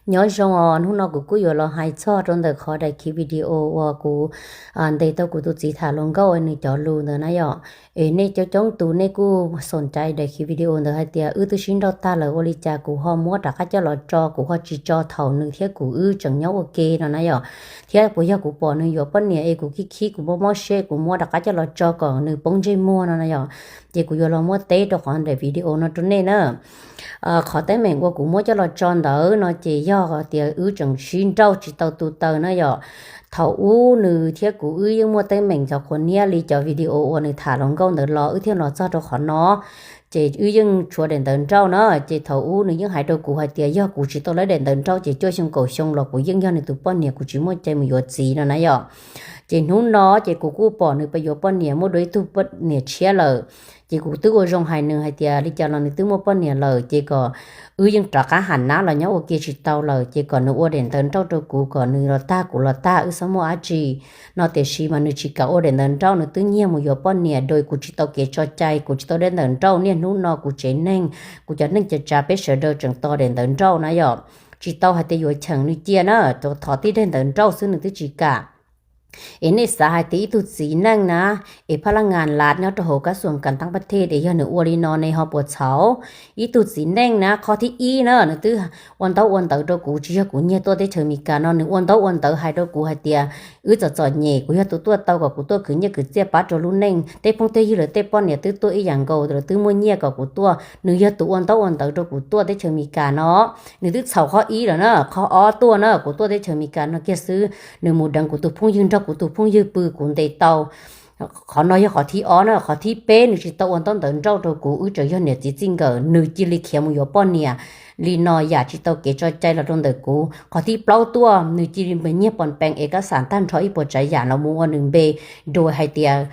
Nyob zoo os, hnub no kuv kuj yuav los hais txog rau ntawm qhov daim khiv video uas kuv ntes tau kuv tus txiv tham hluas nkauj nws cov lus ntawd na yom. Es nej coob coob tus nej kuj xoom cai daim khiv video ntawd hais tias wb twb sib nrauj tag lawm ua li cas kuv ho muab rov qab coj los tso, kuv ho tsis tso thaum nws thiab kuv wb tseem nyob ua ke no na yom. Thiab puas yog kuv pom nws yuav poj niam es kuv khib khib kuv mob mob siab kuv muab rov qab coj los tso kom nws poob ntsej muag no na yom. Ces kuv yuav los muab teb rau qhov daim video no rau nej na. Qhov teeb meem uas kuv muab coj los tso ntawd no ces yog tias wb tseem sib nrauj tsis tau tu taw na yom. Thaum ub nws thiab kuv wb yeej muaj teeb meem txog qhuas niab li cov video uas nws tham hluas nkauj ntawd los wb thiaj los txog rau qhov no. Ces wb yeej tshuav daim ntawv nrauj na, ces thaum ub nws yeej hais rau kuv hais tias yog kuv tsis tau lawv daim ntawv nrauj ces cuaj xyoo kaum xyoo los kuv yeej yog nws tus poj niam, kuv tsis muaj cai mus yuav txiv no na yom. Ces hnub no ces kuv kuj pom nws pab yuav poj niam muaj dua ib tug poj niam tshiab lawm. Ces kuv twb ua zoo hais nws hais tias li cas los nws twb muaj poj niam lawm ces kom wb yeej rov qab ham nab los nyob ua ke tsis tau lawm, ces kom nws ua daim ntawv nrauj rau kuv, kom nws los tag kuv los tag, wb txhob muaj dab tsi no. Tiam sis mas nws tsis kam ua daim ntawv nrauj, nws twb nyiag mus yuav poj niam, dua kuv tsis tau kev tso cai, kuv tsis tau daim ntawv nrauj. Niaj hnub no kuv tsev neeg, kuv cov neej cov tsav peb sawv daws tseem tos daim ntawv nrauj na yom. Tsis tau hais tias yuav cheem nws cia na, thov tib daim ntawv nrauj xwb nws twb tsis kam. Es nej xav hais tias ib tug txiv neej na, es phaj laj ngas lav nyob rau hauv kab xuas kas taab pab thej es yog nws ua li no ne ho puas txhaum? Ib tug txiv neej na, qhov thib ib na, nws twb ua ntaub ua ntawv rau kuv, tsis yog kuv nyiag tuaj teb chaws Amelikas no, nws ua ntaub ua ntawv hais rau kuv hais tias wb txom txom nyem, kuv yog tus tuaj tau kom kuv tuaj khwv nyiaj khwv txiaj pab rau lub neej, tej phooj tej ywg lawv tej poj niam twb tuaj ib yam nkaus, lawv twb muaj nyiaj kom kuv tuaj. Nws yog tus ua ntaub ua ntawv rau kuv tuaj teb chaws Amelikas no. Nws twb txhaum qhov ib lawm na, qhov ob tuaj na, kuv tuaj teb chaws Amelikas no kiag xwb, nws mus deev kuv tus phooj ywg, nrog kuv tus phooj ywg pw, kuv ntes tau. Qhov no yog qhov thib ob na. Qhov thib peb, nws tsis tau ua ntaub ntawv nrauj rau kuv, wb tseem yog niam txiv txij nkawm, nws cia li khiav mus yuav poj niam li no yam tsis tau kev tso cai los rau ntawm kuv. Qhov thib plaub tuaj, nws cia li nyiag pos pees es kab xas tag nrho ib puas tsav yam los mus ua nws npe, dua hais tias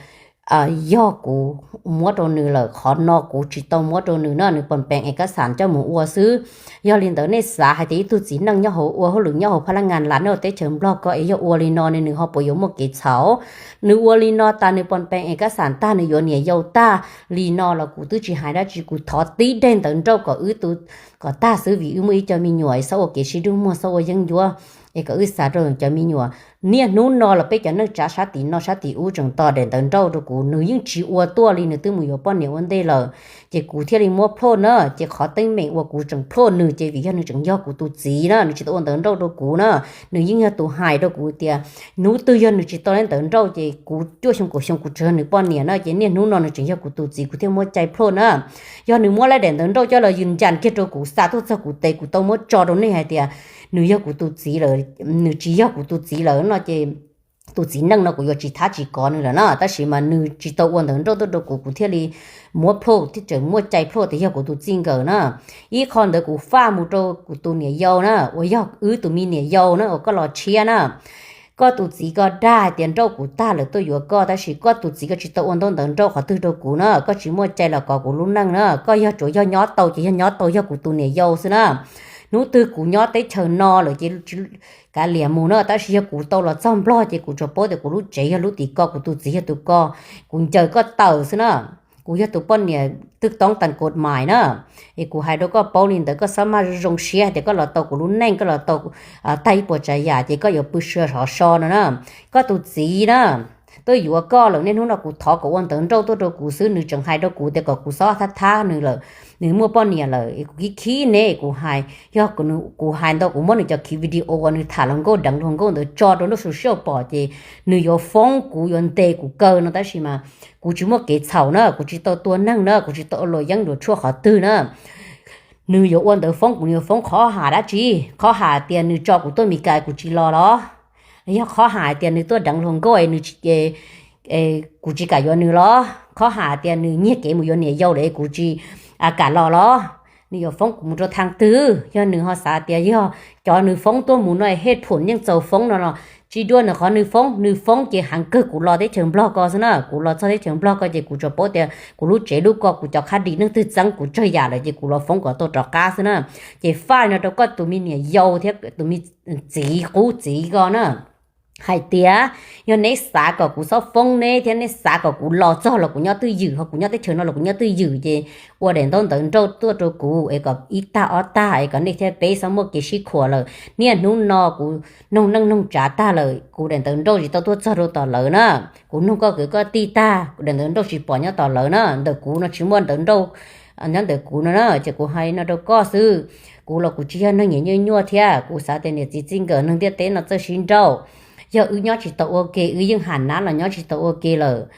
yog kuv muab rau nws lawm. Qhov no kuv tsis tau muab rau nws no, nws pos pees es kab xas coj mus ua xwb. Yog li ntawd nej xav hais tias ib tug txiv neej nyob hauv ua hauj lwm nyob hauv phaj laj ngas lav nyob hauv teb chaws Nplog ko es yog ua li no ne nws ho puas yuav muaj kev txhaum? Nws ua li no tas nws pos pees es kab xas tag nws yuav niam yau tag li no los kuv twb tsis hais dab tsi, kuv thov tib daim ntawv nrauj kom wb tu kom tag xwb vim wb muaj ib co me nyuam es txhob ua kev sib dub muag, txhob ua yeeb ncuab, es kom wb xav rau cov me nyuam. Niaj hnub no los peb cov neej tsav sab tim no sab tim ub tseem tos daim ntawv nrauj rau kuv, nws yeej tsis ua tuaj li, nws twb mus yuav poj niam ua ntej lawm. Ces kuv thiaj li muab ploj na. Ces qhov teeb meem uas kuv tseem ploj nws ces vim yog nws tseem yog kuv tus txiv na, nws tsis tau ua ntawv nrauj rau kuv na. Nws yeej yog tus hais rau kuv tias hnub twg yog nws tsis tau daim ntawv nrauj ces kuv cuaj xyoo kaum xyoo kuv tseem yog nws poj niam na. Ces niaj hnub no nws tseem yog kuv tus txiv, kuv thiaj muab cai ploj na. Yog nws muab lawv daim ntawv nrauj coj los yws ncas kiag rau kuv xa tuaj txog kuv tes, kuv tau muab tso rau nej hais tias nws yog kuv tus txiv lawm. Nws tsis yog kuv tus txiv lawm no ces tus txiv neej no kuv yuav tsis thab tsis kov nws lawm na. Tab sis mas nws tsis tau ua ntawv nrauj tuaj rau kuv, kuv thiaj li muab ploj, thiab tseem muab cai ploj tias yog kuv tus txij nkawm na. Ib qho ntawd kuv faj mus rau kuv tus niam yau na, uas yog wb tus me niam yau na uas koj los tshiab na. Koj tus txiv ko dag hais tias nrauj kuv tag lawm tuaj yuav koj, tab sis koj tus txiv ko tsis tau ua ntaub ntawv nrauj qhov twg rau kuv na, koj tsis muaj cai los kov kuv lub neej na, koj yog tsuas yog nyob tau ces yog nyob tau yog kuv tus niam yau xwb na. Hnub twg kuv nyob teb chaws no lawm ces kav liam mus na, tab sis yog kuv tau los txog Nplog ces kuv tsuas paub tias kuv lub tsev yog lub tim ko, kuv tus txiv yog tus ko, kuv ncaws koj tawm xwb na. Kuv yog tus poj niam twb toob tas kod mais na. Es kuv hais rau koj paub li ntawd, koj txhob maj zoo siab hais tias koj los tau kuv lub neej, koj los tau tag ib puas tsav yam ces koj yuav pw sov so no na. Koj tus txiv na, tuaj yuav koj lawm, niaj hnub no kuv thov kom ua ntawv nrauj tuaj rau kuv xwb, nws tseem hais rau kuv tias kom kuv txhob thab thab nws lawm, nws muaj poj niam lawm. Kuv khib khib ne, kuv hais, yog kuv hais ntau kuv muab nws cov khiv video uas nws tham hluas nkauj deev hluas nkauj ntawd tso rau lub social pom ces nws yuav foob kuv, yuav ntes kuv kawg no, tab sis mas kuv tsis muaj kev txhaum na, kuv tsis tau tua neeg na, kuv tsis tau ua luam yeeb luam tshuaj qhov twg na. Nws yuav ua ntawd foob kuv, nws yuav foob qhov hais dab tsi? Qhov hais tias nws tso kuv tuaj Meskas kuv tsis los los? Yog qhov hais tias nws tuaj deev hluas nkauj nws, kuv tsis kam yuav nws los? Qhov hais tias nws nyiag kev mus yuav niam yau lawm kuv tsis kam los los? Nws yuav foob kuv mus rau thaj twg? Yog nws ho xav tias yog cov nws foob tuaj mus no hej phuam yeej txaus foob no los tsis dua nws qhov nws foob, nws foob ces heev kawg kuv los teb chaws Nplog ko xwb na. Kuv los txog teb chaws Nplog ko ces kuv tsuas paub tias kuv lub tsev lub ko, kuv cov khab dis neeg twg txeeb kuv tsawg yam lawm ces kuv los foob kom tau rov qab xwb na. Ces faj no rau koj tus me niam yau thiab tus me txiv qub txiv ko na. hais tias yog neb xav kom kuv xob foob neb thiab neb xav kom kuv los txog los kuv nyob twj ywm, ho kuv nyob teb chaws no los kuv nyob twj ywm, ces ua daim ntaub ntawv nrauj tuaj rau kuv es kom ib tag ob tag es kom nej thiab peb xob muaj kev sib khuam lawm. Niaj hnub no kuv noog neej noog tsav tag lawm, kuv daim ntawv nrauj tsis tau tuaj txog rau tom lawv na. Kuv noog koj kwv koj tij tag, kuv daim ntawv nrauj tsis pom nyob tom lawv na. Ntawm kuv no tsis muaj ntawv nrauj nyob ntawm kuv no na, ces kuv hais no rau koj xwb. Kuv los kuv tsis yog neeg nyiam nyuaj nyuaj thiab, kuv xav tias niam txiv txij nkawm neeg ntiaj teb no txawj sib nrauj. Yog wb nyob tsis tau ua ke, wb yeej ham nab los nyob tsis tau ua ke lawm.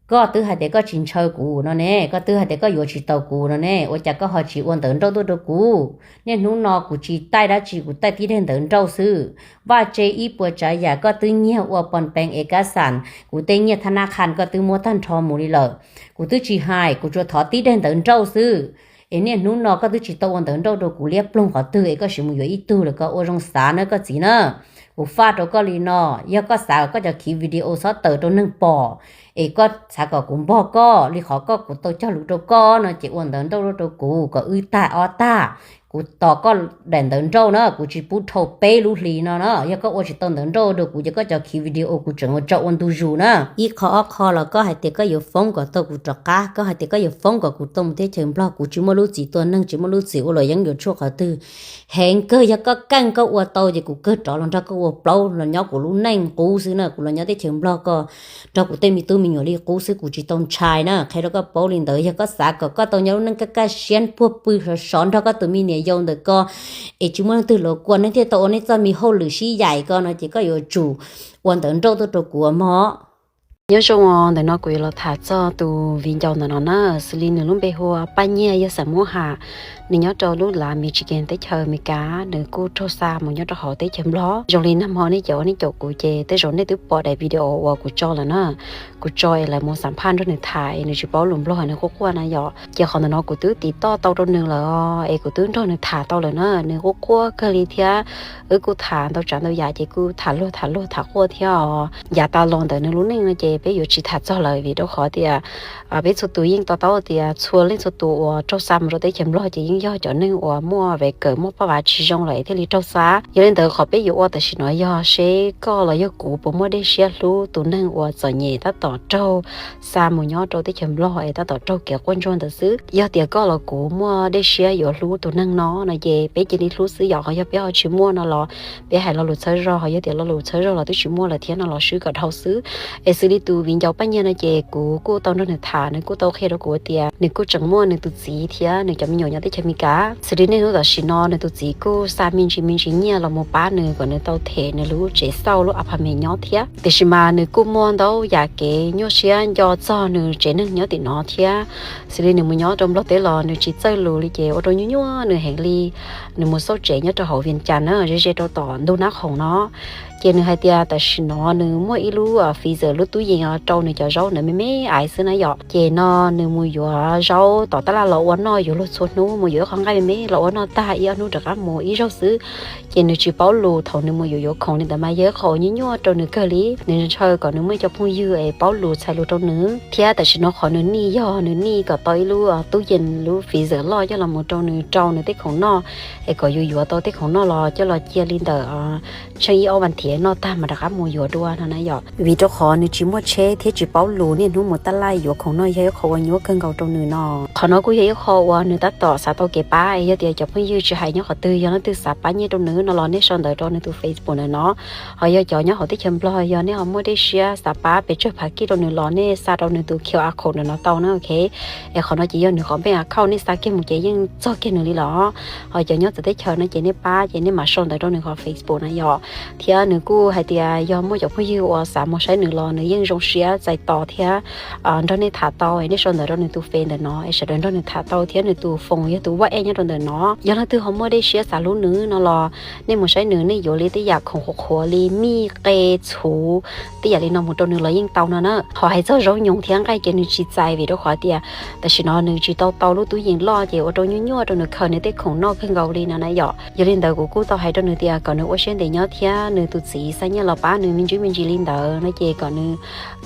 Koj twb hais tias koj tsis ntshaw kuv no ne, koj twb hais tias koj yuav tsis tau kuv no ne, ua cas koj ho tsis ua ntawv nrauj tuaj rau kuv? Niaj hnub no kuv tsis taij dab tsi, kuv taij tib daim ntawv nrauj xwb. Vaj tse ib puas tsav yam koj twb nyiag ua pos pees es kab xam, kuv tej nyiaj thab nab qha koj twb muab tag nrho mus li lawm. Kuv twb tsis hais, kuv tsuas thov tib daim ntawv nrauj xwb. Es niaj hnub no koj twb tsis tau ua ntawv nrauj rau kuv liab ploog qhov twg es koj sim mus yuav ib tug lawm, koj ua zoo xav na koj txiv na. Kuv faj rau koj li no, yog koj xav kom koj cov khiv video txhob tawm rau neeg pom, es koj xav kom kuv npog koj li qhov koj kuv tau cog lus rau koj no ces ua ntawv nrauj rau kuv kom wb tag ob tag. Kuv tos koj daim ntawv nrauj na, kuv tsis pub dhau peb lub hlis no na. Yog koj ua tsis tau ntawv nrauj rau kuv ces koj cov khiv video kuv tseem ua tso ua ntu zus na. Ib qho ob qho los koj hais tias koj yuav foob kom tau kuv rov qab, koj hais tias koj yuav foob kom kuv tau mus teb chaws Nplog, kuv tsis muaj lub txim tua neeg, tsis muaj lub txim ua luam yeeb yuav tshuaj qhov twg. Heev kawg, yog koj keej koj ua tau ces kuv kawg rov los nrog koj ua plaub los nyob kuv lub neej qub xwb na, kuv los nyob teb chaws Nplog koj nrog kuv tej me tub me nyuam li qub xwb, kuv tsis tau ntshai na. Qhia rau koj paub li ntawd, yog koj xav kom koj tau nyob lub neej kaj kaj siab puag pw sov sov nrog koj tus me niam yau ntawm ko, es tsis muaj leej twg los kua nej thiaj tau ua nej txoj me hauj lwm sib yaim ko no ces koj yuav tsum ua ntawv nrauj tuaj rau kuv mog. Nyob zoo, ntawm no kuv yuav los tham txog tus viv ncaus ntawm no na, xws li nws lub npe hu ua Paj Nyiaj, yog xeem Hmoob Ham. Nws nyob rau lub lav Michigan teb chaws Amelikas, nws kuj raug xa mus nyob rau hauv teb chaws Nplog. Zoo li nag hmo nej caum, nej caum kuv ces tej zaum nej twb pom daim video uas kuv tso lawm na. Kuv tso es lawv mus xam phaj nrog nws tham es nws tsis paub lus Nplog, nws quaj quaj na yom. Ces qhov ntawm no kuv twb tiv toj tau rau nws lawm es kuv twb nrog nws tham tau lawm na, nws quaj quaj kawg li thiab. Wb kuj tham ntau tsav ntau yam ces kuj tham luag tham luag tham quaj thiab os. Yav tas los ntawm nws lub neej no ces peb yuav tsis tham txog lawm vim rau qhov tias peb txhua tus yeej to taub tias txhua leej txhua tus uas raug xa mus rau teb chaws Nplog ces yeej yog cov neeg uas muaj vev kawm muaj paj vav tsis zoo lawm thiaj li raug xa. Yog li ntawd qhov peb yuav ua tam sim no yog seb koj los yog kuv puas muaj dej siab hlub tus neeg uas txom nyem tab tom raug xa mus nyob rau teb chaws Nplog es tab tom raug kev quaj ntsuag ntawd xwb. Yog tias koj los kuv muaj dej siab yuav hlub tus neeg no no ces peb cia li hlub xwb yom. Ho yog peb ho tsis muaj no los peb hais lo lus txhawb zog, ho yog tias lo lus txhawb zog los twb tsis muaj lawm thiab no los swb kom dhau xwb. Es xws li tus viv ncaus Paj Nyiaj no ces kuv kuj tau nrog nws tham, nws kuj tau qhia rau kuv tias nws kuj tseem muaj nws tus txiv thiab nws cov me nyuam nyob teb chaws Amelikas. Xws li niaj hnub tam sim no nws tus txiv kuj xa me ntsis me ntsis nyiaj los mus pab nws kom nws tau them nws lub tsev xauj lub apartment nyob thiab. Tiam sis mas nws kuj muaj ntau yam kev nyuaj siab nco txog nws tsev neeg nyob tim no thiab. Xws li nws mus nyob rau Nplog teb los nws tsis txawj lus li ces ua rau nyuaj nyuaj nws heev li. Nws mus xauj tsev nyob rau hauv Vias Cas na, ze ze rau tom ntug Nab Khoom no. Ces nws hais tias tam sim no nws muaj ib lub freezer, lub tub yees rau nws cov zaub ntawd me me ais xwb na yom. Ces no nws mus yuav zaub tom tab laj los ua noj, yuav luag txhua hnub, mus yuav ib qho nqaij me me los ua noj tag ib ob hnub rov qab mus ib zaug xwb. Ces nws tsis paub lus, thaum nws mus yuav yuav khoom li ntawd mas yog ib qho uas nyuaj nyuaj rau nws kawg li. Nws ntshaw kom nws muaj ib co phooj ywg es paub lus txhais lus rau nws thiab. Tam sim no qhov nws nij yog nws nij kom tau ib lub tub yees, lub freezer loj coj los mus rau nws rau nws tej khoom noj, es kom yuav yuav tau tej khoom noj los coj los cia li ntawm tsheej ib ob vas thiv noj tag mas rov qab mus yuav dua no na yom. Vim rau qhov nws tsis muaj tsheb thiab tsis paub lus, niaj hnub mus tab laj yuav khoom noj yog ib qho uas nyuaj kawg nkaus rau nws no. Qhov no kuj yog ib qho uas nws tab tom xav tau kev pab, es yog tias cov phooj ywg tsis hais nyob qhov twg, yog leej twg xav pab nyiaj rau nws no los nej sau ntawv rau nws tus Facebook ntawm no. Ho yog cov nyob hauv teb chaws Nplog yog nej ho muaj dej siab xav pab pes tsawg phav kij rau nws los nej xa rau nws tus Q R code ntawm no tau na, ok. Es qhov no ces yog nws qhov bank account, nej xa kiag mus ces yeej txog kiag nws li los. Ho cov nyob txawv teb chaws no ces nej pab ces nej mam sau ntawv rau nws qhov Facebook na yom. Thiab nws kuj hais tias yog muaj cov phooj ywg uas xav mus saib nws los nws yeej zoo siab txais tos thiab nrog nej tham tau, es nej sau ntawv rau nws tus Face ntawm no es sawv daws nrog nws tham tau thiab nws tus phone yog tus WhatsApp nyob rau ntawm no. Yog leej twg ho muaj dej siab xav hlub nws no los nej mus saib nws, nej yuav li tej yam khoom qhuav qhuav li mij, qe, txhuv, tej yam li no mus rau nws los yeej tau no na. Ho hais txog zaub nyoos thiab nqaij ces nws tsis txais vim rau qhov tias tam sim no nws tsis tau tau lub tub yees loj ces ua rau nyuaj nyuaj rau nws khaws nws tej khoom noj kawg nkaus li no na yom. Yog li ntawd kuv kuj tau hais rau nws tias kom nws ua siab ntev nyob thiab nws tus txiv xa nyiaj los pab nws me ntsis me ntsis li ntawd no ces kom nws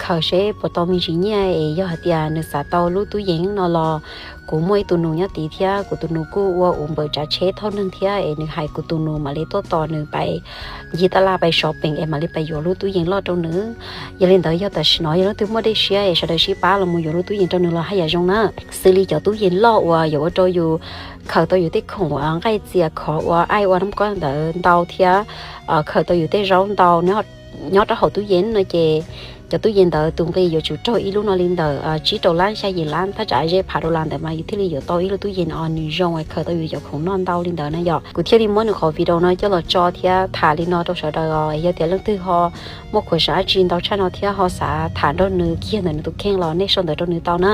khaws seb puas tau me ntsis nyiaj es yog hais tias nws xav tau lub tub yees no los kuv muaj ib tug nus nyob tid thiab kuv tus nus kuj ua uv npawm tsav tsheb thauj neeg thiab es nws hais kuv tus nus mam li tuaj tos nws pais ncig taj laj pais shopping es mam li pais yuav lub tub yees loj rau nws. Yog li ntawd yog tam sim no yog leej twg muaj dej siab es sawv daws sib pab los mus yuav lub tub yees rau nws los haj yam zoo na. Xws li cov tub yees loj uas yuav ua rau yus khaws tau yus tej khoom nqaij txias khov ua aij ua nab kob ntawd ntau thiab khaws tau yus tej zaub ntau nyob rau hauv tub yees no ces cov tub yees ntawd tus nqi yuav tsum raug ib lub no li ntawm tsib rau lab xya yim lab thaj tsam ze phav dollar ntawd mas yus thiaj li yuav tau ib lub tub yees os nws zoo khaws tau yus cov khoom noj ntau li ntawd na yom. Kuv thiaj li muab nws qhov video no coj los tso thiab tham li no rau sawv daws os. Yog tias leej twg ho muaj khuam xav dab tsi ntau tshaj no thiab ho xav tham nrog nws kiag ntawm nws tus kheej los nej sau ntawv rau nws tau na.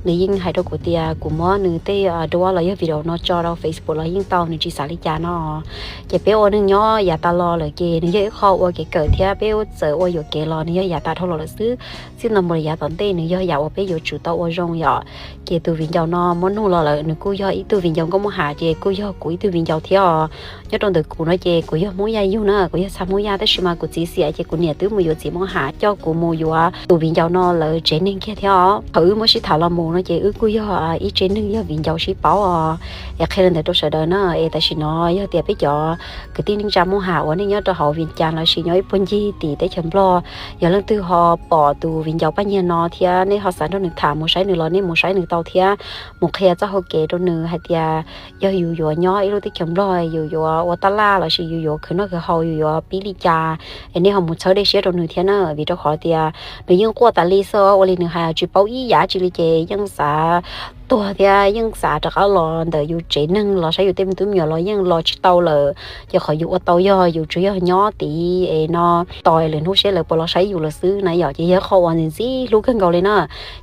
Nws yeej hais rau kuv tias kuv muab nws tej duab los yog video no tso rau Facebook los yeej tau, nws tsis xav li cas no. Ces peb ua neej nyob yav tas los lawm ces nws yog ib qho ua kev kawm thiab peb txawm ua yuam kev los nws yog yav tas dhau los lawm xwb. Txij no mus yav tom ntej nws yog yam uas peb yuav tsum tau ua zoo yom. Ces tus viv ncaus no muab nug los lawm, nws kuj yog ib tug viv ncaus nkauj Hmoob Ham ces kuj yog kuv ib tug viv ncaus thiab os. Nyob rau ntawm kuv no ces kuv yog Hmoob Yaj yug na, kuv yog txha Hmoob Yaj tab sis mas kuv txiv xiam ces kuv niam twb mus yuav txiv Hmoob Ham coj kuv mus yuav tus viv ncaus no lawv tsev neeg kiag thiab os. Thaum wb muab sib tham los mus no ces wb kuj yog ib tsev neeg yog viv ncaus sib paub os. Es qhia li ntawd rau sawv daws na, es tam sim no yog tias peb cov kwv tij neej tsa Hmoob Ham uas nej nyob rau hauv Vias Cas los sis nyob ib puag ncig tim teb chaws Nplog, yog leej twg ho pom tus viv ncaus Paj Nyiag no thiab nej ho xav nrog nws tham mus saib nws los nej mus saib nws tau thiab mus qhia txoj hau kev rau nws hais tias yog yus yuav nyob ib lub teb chaws Nplog yus yuav ua taj laj los sis yus yuav khwv noj khwv haus yus yuav pib li cas, es nej ho mus txhawb dej siab rau nws thiab na, vim rau qhov tias nws yeej quaj tas li xwb ua li nws hais tsis paub ib yam tsi li ces yeej xav tuag thiab yeej xav rov qab los ntawm yus tsev neeg los saib yus tej me tub me nyuam los yeej los tsis tau lawm. Ces qhov yus ua tau yog yus tsuas yog nyob tid es no tos lwm hnub seb lawv puas los saib yus lawm xwb na yom. Ces yog qhov uas nws ntxim hlub kawg nkaus li na.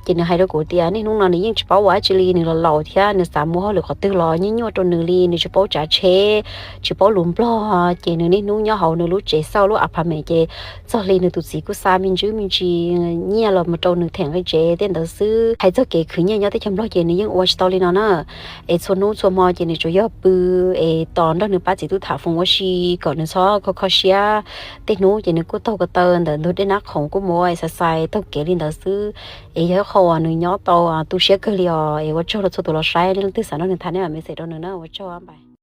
Ces nws hais rau kuv tias niaj hnub no nws yeej tsis paub ua dab tsi li, nws los laus thiab nws xav mus hauj lwm qhov twg los nyuaj nyuaj rau nws li, nws tsis paub tsav tsheb, tsis paub lus Nplog, ces nws niaj hnub nyob hauv nws lub tsev xauj lub apartment ces txog hli nws tus txiv kuj xa me ntsis me ntsis nyiaj los mus rau nws them nqi tsev tej ntawd xwb. Hais txog kev khwv nyiaj nyob teb chaws Nplog ces nws yeej ua tsis tau li no na. Es txhua hnub txhua hmo ces nws tsuas yog pw es tos nrog nws pab txiv tub tham foos ua si kom nws txhob kho kho siab. Tej hnub ces nws kuj taug ko taw ntawm ntug dej nab khoom kuj mus ua exercise taug kev li ntawd xwb. Es yog ib qho uas nws nyob tau tu siab kawg li os. Es ua tsaug rau txhua tus los saib, nej leej twg xav nrog nws tham nej mam message rau nws na, ua tsaug.